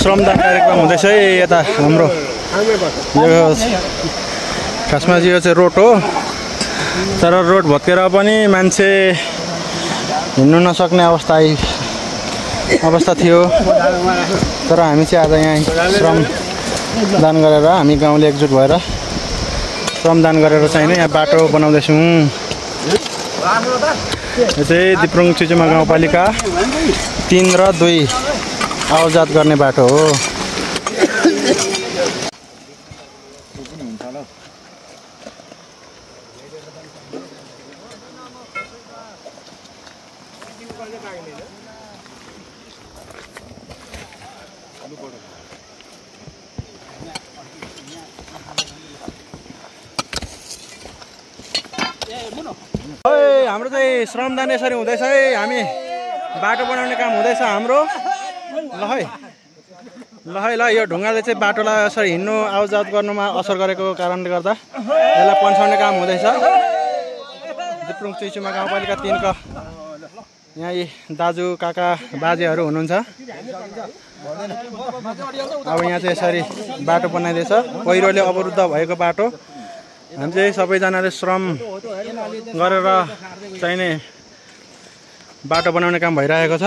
श्रमदान कार्यक्रम हुँदैछ है यता हाम्रो यो खासमा यो चाहिँ रोड हो तर रोड भत्केर पनि मान्छे हिँड्नु नसक्ने अवस्था थियो तर हामी चाहिँ आज यहाँ श्रमदान गरेर हामी गाउँले एकजुट भएर श्रमदान गरेर चाहिँ यहाँ बाटो बनाउँदैछौँ। यो चाहिँ दिप्रुङ चुचुमा गाउँपालिका 3 र 2 आवाजात गर्ने बाटो हो। हाम्रो चाहिँ श्रमदान यसरी हुँदैछ है। हामी बाटो बनाउने काम हुँदैछ हाम्रो। ल है यो ढुङ्गाले चाहिँ बाटोलाई यसरी हिँड्नु आवाजात गर्नुमा असर गरेको कारणले गर्दा यसलाई पन्छाउने काम हुँदैछ। दिप्रुङ चुचुमा गाउँपालिका 3 का यहाँ दाजु काका बाजेहरू हुनुहुन्छ। अब यहाँ चाहिँ यसरी बाटो बनाइँदैछ। पहिरोले अवरुद्ध भएको बाटो हामी चाहिँ सबैजनाले श्रम गरेर चाहिने बाटो बनाउने काम भइरहेको छ।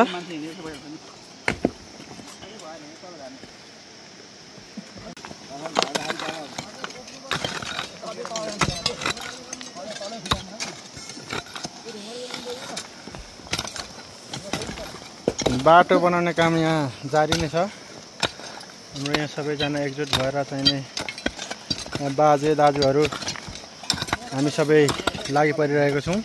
बाटो बनाउने काम यहाँ जारी नै छ। हाम्रो यहाँ सबैजना एकजुट भएर चाहिने बाजे दाजुहरू हामी सबै लागि परिरहेको छौँ।